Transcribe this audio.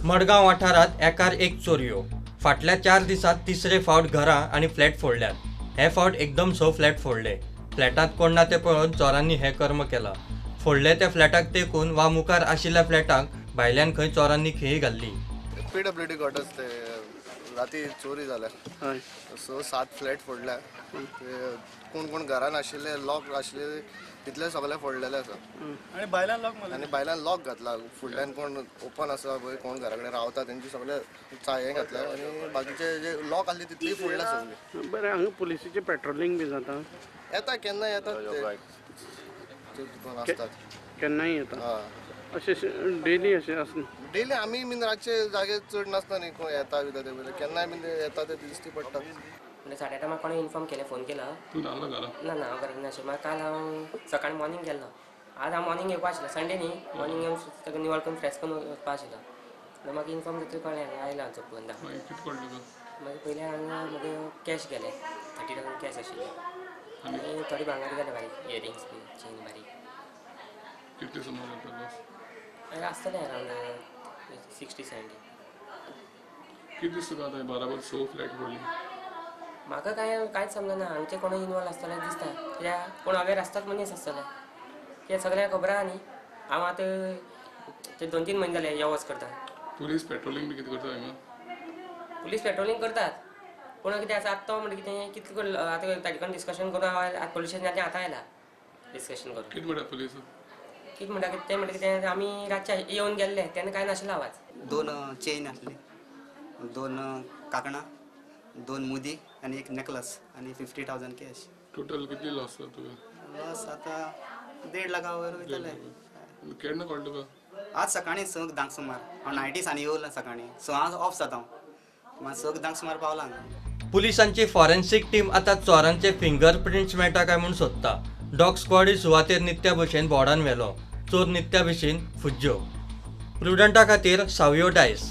मडगांव वाठारांत एकार एक चोरयो. फाटल्या 4 दिसांत तिसरे फावट घरां आनी फ्लॅट फोडल्यात. हे फावट एकदम 6 फ्लॅट फोडले. फ्लॅटांत कोण ना ते पळोवन चोरांनी हें कर्म केलां. फोडले त्या फ्लॅटाक तेकून वा मुखार आशिल्ल्या फ्लॅटाक भायल्यान खंय चोरांनी खेळी घाल्ली. पीडब्ल्यूडी क्वॉर्टर्स ते राती चोरी जाल्या. 6-7 फ्लॅट फोडल्या. कोण कोण घरान आशिल्ले लॉक आशिल्ले तितले सगळे फोडलेले आसा. आनी भायल्यान लॉक मारला. आनी भायल्यान लॉक घातला. फुडल्यान कोण ओपन आसा पळय, कोण घरा कडेन रावता तेंची सगळे चाये घातल्या आनी बाकीचे जे लॉक आसले तितली फोडल्या सगळी. बरें, हांगा पुलिसेचे पेट्रोलिंग बी जाता? येता, केन्ना येतात ते आसतात, केन्नाय येता. अशें डेली अशें आसना? डेली आमी बीन रातचे जागे चड नासता न्ही, कोण येता बिता ते पयलीं केन्नाय बीन येता ते दिश्टी पडटा. म्हणजे 8:30 म्हाका कोणें इन्फॉर्म केलें, फोन केलो. ना ना, हांव घरान नाशिल्लें. मागीर काल हांव सकाळीं मॉर्निंग गेल्लो. आज हांव मॉर्निंग येवपा आशिल्लो, संडे न्ही, मॉर्निंग येवन सगळें निवळ करून फ्रेश करून वचपा आशिल्लो. म्हाका इन्फॉर्म जातकीर कळ्ळें, आयलो हांव चोपकून. मागीर पयलें हांगा म्हगे कॅश गेले, 30,000 कॅश आशिल्ले आनी थोडी भांगर गेले, बारीक इयरिंग्स बी, चेन बारीक. कितले सुमार जाता? आसतलें अरावंड 60-70. कितें दिसता तुका आतां बराबर 6 फ्लॅट फोडले? म्हाका कांय कांयच समजना. हांगचे कोणूय इनवॉल्व आसतले दिसता, कित्याक कोण अवेर आसतात मनीस आसतले, कित्याक सगळ्यांक खबर आहा न्ही. हांव आतां ते 2-3 म्हयने जाले यो वच करता. पुलीस पेट्रोलिंग बी कितें करता हांगा? पुलीस पेट्रोलिंग करतात, पूण कितें आसा आतां तो म्हणटा कितें कितलें आतां ताजे कडेन डिस्कशन करून हांव आतां पुलीस स्टेशनाचें आतां आयला डिस्कशन करून. कितें म्हणटा पुलीस? कितें म्हणटा ते म्हणटा कितें आमी रातचे येवन गेल्ले तेन्ना कांय नाशिल्लो आवाज. 2 चेन आसली, 2 कांकणां, 2 मुदी आनी एक नेकलस आनी 50,000 कॅश. टोटल कितली लॉस जाता तुका? लॉस आतां 1.5 लाखा वयर वयतले. केन्ना कळ्ळें तुका? आज सकाळीं 6-10 सुमार. हांव नायटी सावन येवला सकाळीं 6 ऑफ जाता हांव, मागीर 6-10 सुमार पावला. पुलिसांची फॉरेन्सिक टीम आतां चोरांचे फिंगर प्रिंट्स मेळटा काय म्हूण सोदता. डॉग स्क्वॉडय सुवातेर नित्या भशेन बोर्डान व्हेलो. चोर नित्या भशेन फुज्ज्यो. प्रुडंटा खातीर सावियो डायस.